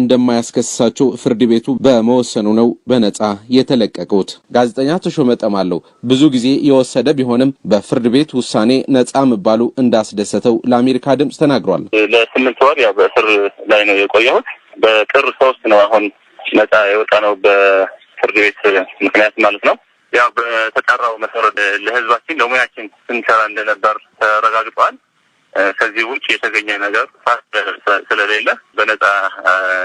እንደማያስከስሳቸው ፍርድ ቤቱ በመወሰኑ ነው በነጻ የተለቀቁት። ጋዜጠኛ ተሾመ ጠማለው ብዙ ጊዜ የወሰደ ቢሆንም በፍርድ ቤት ውሳኔ ነጻ መባሉ እንዳስደሰተው ለአሜሪካ ድምፅ ተናግሯል። ለ8 ወር ያው በእስር ላይ ነው የቆየሁት። በጥር 3 ነው አሁን ነጻ የወጣነው፣ በፍርድ ቤት ምክንያት ማለት ነው። ያው በተጠራው መሰረት ለህዝባችን ለሙያችን ስንሰራ እንደነበር ተረጋግጧል። ከዚህ ውጭ የተገኘ ነገር ስለሌለ በነጻ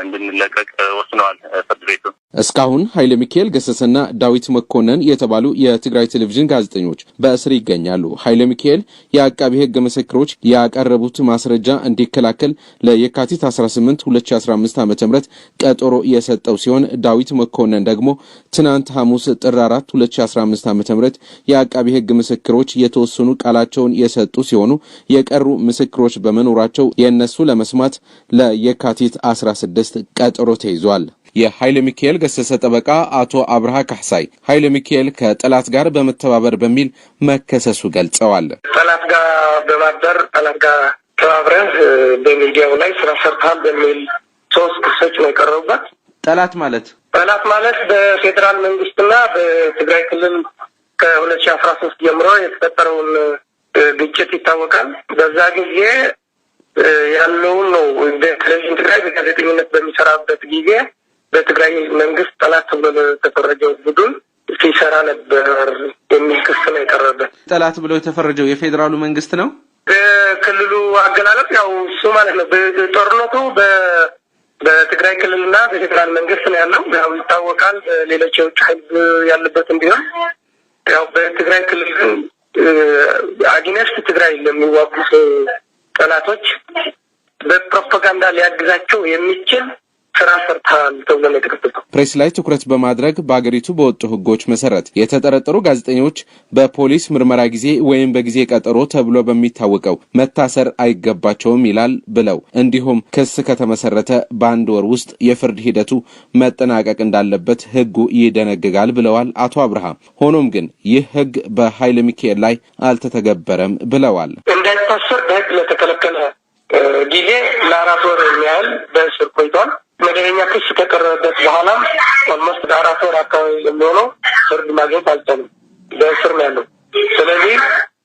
እንድንለቀቅ ወስነዋል ፍርድ ቤቱ። እስካሁን ኃይለ ሚካኤል ገሰሰና ዳዊት መኮንን የተባሉ የትግራይ ቴሌቪዥን ጋዜጠኞች በእስር ይገኛሉ። ኃይለ ሚካኤል የአቃቢ ሕግ ምስክሮች ያቀረቡት ማስረጃ እንዲከላከል ለየካቲት 18 2015 ዓ.ም ቀጠሮ የሰጠው ሲሆን፣ ዳዊት መኮንን ደግሞ ትናንት ሐሙስ ጥር 4 2015 ዓ.ም የአቃቢ ሕግ ምስክሮች የተወሰኑ ቃላቸውን የሰጡ ሲሆኑ፣ የቀሩ ምስክሮች በመኖራቸው የእነሱ ለመስማት ለየካቲት 16 ቀጠሮ ተይዟል። የኃይለ ሚካኤል ገሰሰ ጠበቃ አቶ አብርሃ ካሕሳይ ኃይለ ሚካኤል ከጠላት ጋር በመተባበር በሚል መከሰሱ ገልጸዋል። ጠላት ጋር በማበር፣ ጠላት ጋር ተባብረህ በሚዲያው ላይ ስራ ሰርተሃል በሚል ሶስት ክሶች ነው የቀረቡበት። ጠላት ማለት? ጠላት ማለት በፌዴራል መንግስትና በትግራይ ክልል ከ2013 ጀምሮ የተፈጠረውን ግጭት ይታወቃል። በዛ ጊዜ ያለውን ነው። በቴሌቪዥን ትግራይ በጋዜጠኝነት በሚሰራበት ጊዜ በትግራይ መንግስት ጠላት ተብሎ ለተፈረጀው ቡድን ሲሰራ ነበር የሚል ክስ ነው የቀረበበት። ጠላት ብሎ የተፈረጀው የፌዴራሉ መንግስት ነው። በክልሉ አገላለጽ ያው እሱ ማለት ነው። ጦርነቱ በትግራይ ክልልና በፌዴራል መንግስት ነው ያለው። ያው ይታወቃል። ሌሎች የውጭ ኃይል ያለበትም ቢሆን ያው በትግራይ ክልል ግን against ትግራይ ለሚዋጉት ጠላቶች በፕሮፓጋንዳ ሊያግዛቸው የሚችል ስራ ሰርተሃል ተብሎ ነው የተከሰሰው። ፕሬስ ላይ ትኩረት በማድረግ በአገሪቱ በወጡ ሕጎች መሰረት የተጠረጠሩ ጋዜጠኞች በፖሊስ ምርመራ ጊዜ ወይም በጊዜ ቀጠሮ ተብሎ በሚታወቀው መታሰር አይገባቸውም ይላል ብለው፣ እንዲሁም ክስ ከተመሰረተ በአንድ ወር ውስጥ የፍርድ ሂደቱ መጠናቀቅ እንዳለበት ሕጉ ይደነግጋል ብለዋል አቶ አብርሃም። ሆኖም ግን ይህ ሕግ በኃይለ ሚካኤል ላይ አልተተገበረም ብለዋል። እንዳይታሰር በሕግ ለተከለከለ ጊዜ ለ4 ወር የሚያህል በእስር ቆይቷል። መደበኛ ክስ ከቀረበበት በኋላም almost ለ4 ወር አካባቢ የሚሆነው ፍርድ ማግኘት አልቻለም። በእስር ነው ያለው። ስለዚህ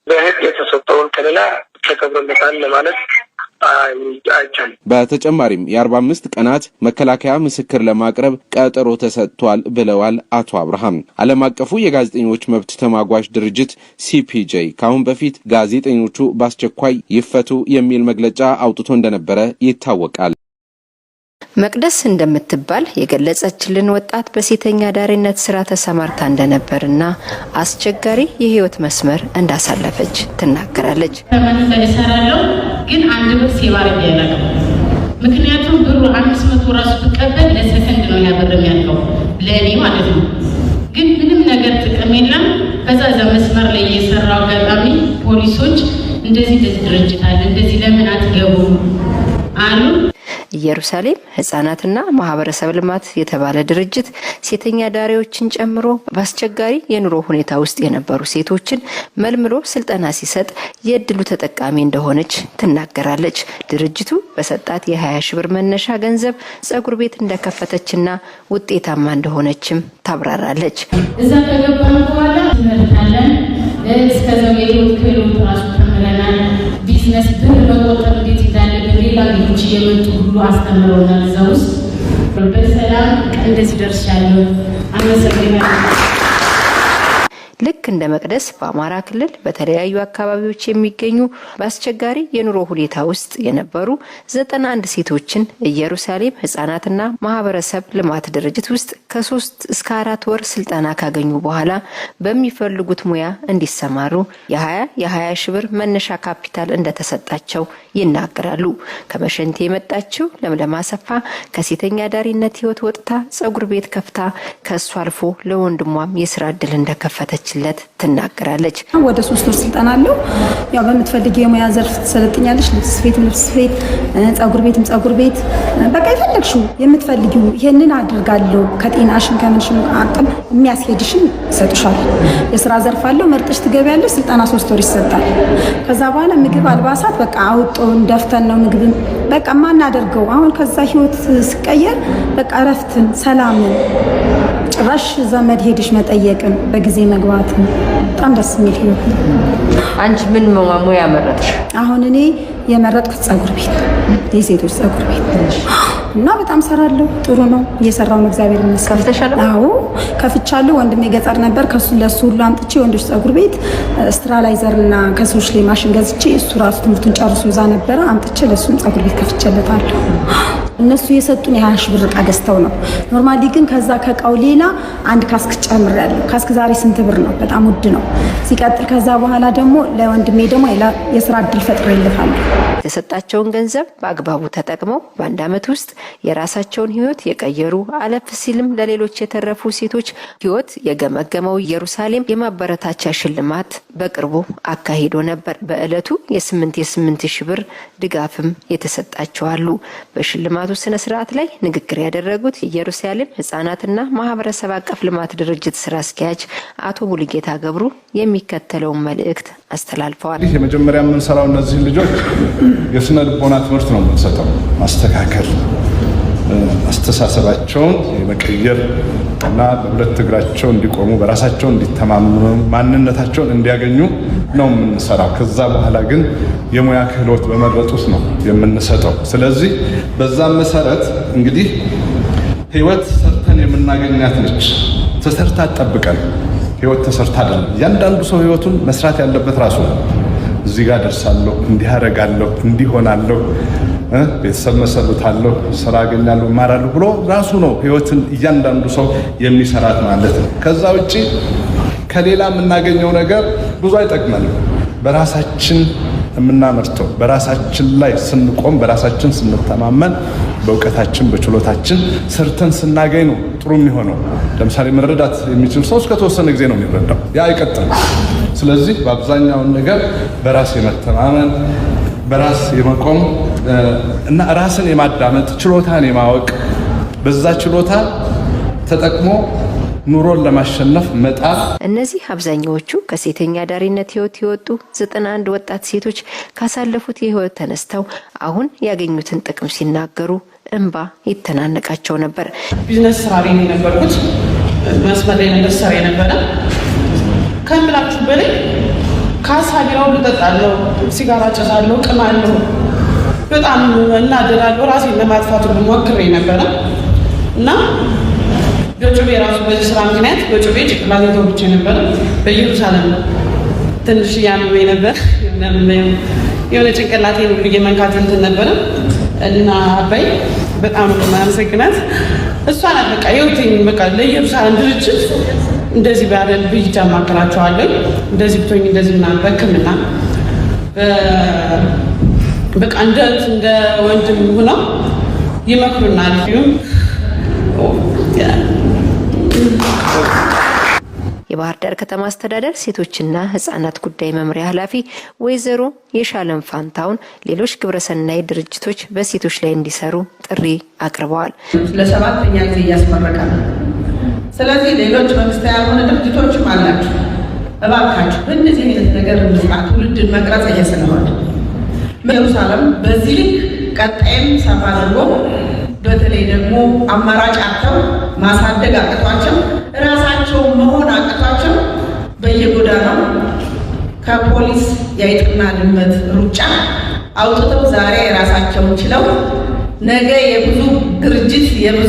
በህግ የተሰጠውን ከለላ ተከብሮለታል ለማለት አይቻልም። በተጨማሪም የ45 ቀናት መከላከያ ምስክር ለማቅረብ ቀጠሮ ተሰጥቷል ብለዋል አቶ አብርሃም። ዓለም አቀፉ የጋዜጠኞች መብት ተሟጋች ድርጅት ሲፒጄ ከአሁን በፊት ጋዜጠኞቹ በአስቸኳይ ይፈቱ የሚል መግለጫ አውጥቶ እንደነበረ ይታወቃል። መቅደስ እንደምትባል የገለጸችልን ወጣት በሴተኛ አዳሪነት ስራ ተሰማርታ እንደነበርና አስቸጋሪ የህይወት መስመር እንዳሳለፈች ትናገራለች። ላይ እሰራለሁ፣ ግን አንድ ብር save አድርጌ አላውቅም። ምክንያቱም ብሩ 500 ራሱ ብቀበል ለሰከንድ ነው ያ ብር የሚያልቀው ለእኔ ማለት ነው። ግን ምንም ነገር ጥቅም የለም። ከዛ እዛ መስመር ላይ የሰራው አጋጣሚ ፖሊሶች እንደዚህ እንደዚህ ድርጅት አለ፣ እንደዚህ ለምን አትገቡም አሉ። ኢየሩሳሌም ህጻናትና ማህበረሰብ ልማት የተባለ ድርጅት ሴተኛ አዳሪዎችን ጨምሮ በአስቸጋሪ የኑሮ ሁኔታ ውስጥ የነበሩ ሴቶችን መልምሎ ስልጠና ሲሰጥ የእድሉ ተጠቃሚ እንደሆነች ትናገራለች። ድርጅቱ በሰጣት የ20 ሺ ብር መነሻ ገንዘብ ጸጉር ቤት እንደከፈተችና ውጤታማ እንደሆነችም ታብራራለች። እዛ ከገባን በኋላ ትምህርት አለን። እስከዛው የህይወት ክህሎት ራሱ ተምረናል። ቢዝነስ፣ ብር መቆጠብ እንዴት እንዳለብን ሌላ ልጆች እየመጡ ሁሉ አስተምረውናል። እዛ ውስጥ በሰላም እንደዚህ ደርሻለሁ። አመሰግናለሁ። ልክ እንደ መቅደስ በአማራ ክልል በተለያዩ አካባቢዎች የሚገኙ በአስቸጋሪ የኑሮ ሁኔታ ውስጥ የነበሩ 91 ሴቶችን ኢየሩሳሌም ህጻናትና ማህበረሰብ ልማት ድርጅት ውስጥ ከ3 እስከ 4 ወር ስልጠና ካገኙ በኋላ በሚፈልጉት ሙያ እንዲሰማሩ የ20 የ20 ሺ ብር መነሻ ካፒታል እንደተሰጣቸው ይናገራሉ። ከመሸንቴ የመጣችው ለምለም አሰፋ ከሴተኛ አዳሪነት ህይወት ወጥታ ጸጉር ቤት ከፍታ ከእሷ አልፎ ለወንድሟም የስራ እድል እንደከፈተችለት ትናገራለች። ወደ 3 ወር ስልጠና አለው። ያው በምትፈልጊው የሙያ ዘርፍ ትሰለጥኛለሽ። ልብስ ስፌትም ልብስ ስፌት፣ ጸጉር ቤትም ጸጉር ቤት፣ በቃ የፈለግሽው የምትፈልጊው ይሄንን አድርጋለሁ። ከጤና ከጤናሽን ከምንሽን አቅም የሚያስሄድሽን ይሰጡሻል። የስራ ዘርፍ አለው፣ መርጠሽ ትገቢያለሽ። ስልጠና 3 ወር ይሰጣል። ከዛ በኋላ ምግብ፣ አልባሳት በቃ አውጥተን ደፍተን ነው ምግብን በቃ የማናደርገው። አሁን ከዛ ህይወት ስቀየር በቃ እረፍትን፣ ሰላምን፣ ጭራሽ ዘመድ ሄድሽ መጠየቅን፣ በጊዜ መግባትን በጣም ደስ የሚል ህይወት ነው። አንቺ ምን ሙያ መረጥሽ? አሁን እኔ የመረጥኩት ጸጉር ቤት ነው፣ የሴቶች ጸጉር ቤት እና በጣም ሰራለሁ። ጥሩ ነው፣ እየሰራው ነው። እግዚአብሔር ይመስገን። ከፍተሻል? አዎ ከፍቻለሁ። ወንድሜ ገጠር ነበር። ከሱ ለሱ ሁሉ አምጥቼ ወንዶች ጸጉር ቤት sterilizer እና ከሰዎች ላይ ማሽን ገዝቼ እሱ ራሱ ትምህርቱን ጨርሶ እዛ ነበረ አምጥቼ ለሱም ጸጉር ቤት ከፍቼለታለሁ። እነሱ የሰጡን የ20 ሺህ ብር እቃ ገዝተው ነው። Normally ግን ከዛ ከእቃው ሌላ አንድ ካስክ ጨምሬያለሁ። ካስክ ዛሬ ስንት ብር ነው? በጣም ውድ ነው። ሲቀጥል ከዛ በኋላ ደግሞ ለወንድሜ ደግሞ የስራ እድል ፈጥሬለታለሁ። የተሰጣቸውን ገንዘብ በአግባቡ ተጠቅመው በአንድ ዓመት ውስጥ የራሳቸውን ሕይወት የቀየሩ፣ አለፍ ሲልም ለሌሎች የተረፉ ሴቶች ሕይወት የገመገመው ኢየሩሳሌም የማበረታቻ ሽልማት በቅርቡ አካሂዶ ነበር። በዕለቱ የ8 የ8 ሺህ ብር ድጋፍም የተሰጣቸው አሉ። በሽልማቱ ስነ ስርዓት ላይ ንግግር ያደረጉት የኢየሩሳሌም ሕጻናትና ማህበረሰብ አቀፍ ልማት ድርጅት ስራ አስኪያጅ አቶ ሙሉጌታ ገብሩ የሚከተለውን መልእክት አስተላልፈዋል። ይህ የመጀመሪያ የምንሰራው እነዚህን ልጆች የስነ ልቦና ትምህርት ነው የምንሰጠው። ማስተካከል፣ አስተሳሰባቸውን የመቀየር እና በሁለት እግራቸው እንዲቆሙ፣ በራሳቸው እንዲተማመኑ፣ ማንነታቸውን እንዲያገኙ ነው የምንሰራው። ከዛ በኋላ ግን የሙያ ክህሎት በመረጡት ነው የምንሰጠው። ስለዚህ በዛም መሰረት እንግዲህ ህይወት ሰርተን የምናገኛት ነች። ተሰርታ አትጠብቀን። ህይወት ተሰርታ አይደለም። እያንዳንዱ ሰው ህይወቱን መስራት ያለበት ራሱ ነው። እዚህ ጋር ደርሳለሁ፣ እንዲህ አደርጋለሁ፣ እንዲህ ሆናለሁ፣ ቤተሰብ መሰርታለሁ፣ ስራ አገኛለሁ፣ እማራለሁ ብሎ ራሱ ነው ህይወትን እያንዳንዱ ሰው የሚሰራት ማለት ነው። ከዛ ውጪ ከሌላ የምናገኘው ነገር ብዙ አይጠቅመንም። በራሳችን የምናመርተው፣ በራሳችን ላይ ስንቆም፣ በራሳችን ስንተማመን፣ በእውቀታችን በችሎታችን ሰርተን ስናገኝ ነው ጥሩ የሚሆነው። ለምሳሌ መረዳት የሚችል ሰው እስከ ተወሰነ ጊዜ ነው የሚረዳው፣ ያ አይቀጥልም። ስለዚህ በአብዛኛውን ነገር በራስ የመተማመን፣ በራስ የመቆም እና ራስን የማዳመጥ፣ ችሎታን የማወቅ፣ በዛ ችሎታ ተጠቅሞ ኑሮን ለማሸነፍ መጣር። እነዚህ አብዛኛዎቹ ከሴተኛ አዳሪነት ህይወት የወጡ 91 ወጣት ሴቶች ካሳለፉት የህይወት ተነስተው አሁን ያገኙትን ጥቅም ሲናገሩ እንባ ይተናነቃቸው ነበር። ቢዝነስ ስራ ላይ ነው የነበርኩት። መስመር ላይ ነገር ስራ የነበረ ከምላችሁ በላይ ካሳ ቢራ ሁሉ እጠጣለሁ፣ ሲጋራ ጭሳለሁ፣ ቅማለሁ፣ በጣም እናደዳለሁ። ራሴን ለማጥፋት ሁሉ ሞክሬ ነበረ እና በጩቤ ራሱ በዚህ ስራ ምክንያት በጩቤ ጭንቅላቴን ተወግቼ ነበረ። በኢየሩሳሌም ትንሽ እያመመኝ ነበር። የሆነ ጭንቅላቴን ሁሉ የመንካት እንትን ነበረ እና አባይ በጣም ነው የማመሰግናት። እሷ ናት በቃ ህይወቴን በቃ ለኢየሩሳሌም ድርጅት እንደዚህ ባደል ብይጃ አማክራቸዋለሁ። እንደዚህ ብቶኝ እንደዚህ ምናምን በሕክምና በቃ እንደ ወንድም ሆነው ይመክሩናል። የባህር ዳር ከተማ አስተዳደር ሴቶችና ህጻናት ጉዳይ መምሪያ ኃላፊ ወይዘሮ የሻለም ፋንታውን ሌሎች ግብረሰናይ ድርጅቶች በሴቶች ላይ እንዲሰሩ ጥሪ አቅርበዋል። ለሰባተኛ ጊዜ እያስመረቀ ነው። ስለዚህ ሌሎች መንግስታዊ ያልሆነ ድርጅቶችም አላችሁ፣ እባካችሁ በእነዚህ አይነት ነገር እንስራ። ትውልድን መቅረጽ ይሄ ስለሆነ ኢየሩሳሌም በዚህ ልክ ቀጣይም ሰፋ አድርጎ በተለይ ደግሞ አማራጭ አጥተው፣ ማሳደግ አቅቷቸው፣ እራሳቸውን መሆን አቅቷቸው በየጎዳናው ከፖሊስ የአይጥና ድመት ሩጫ አውጥተው ዛሬ ራሳቸውን ችለው ነገ የብዙ ድርጅት የብዙ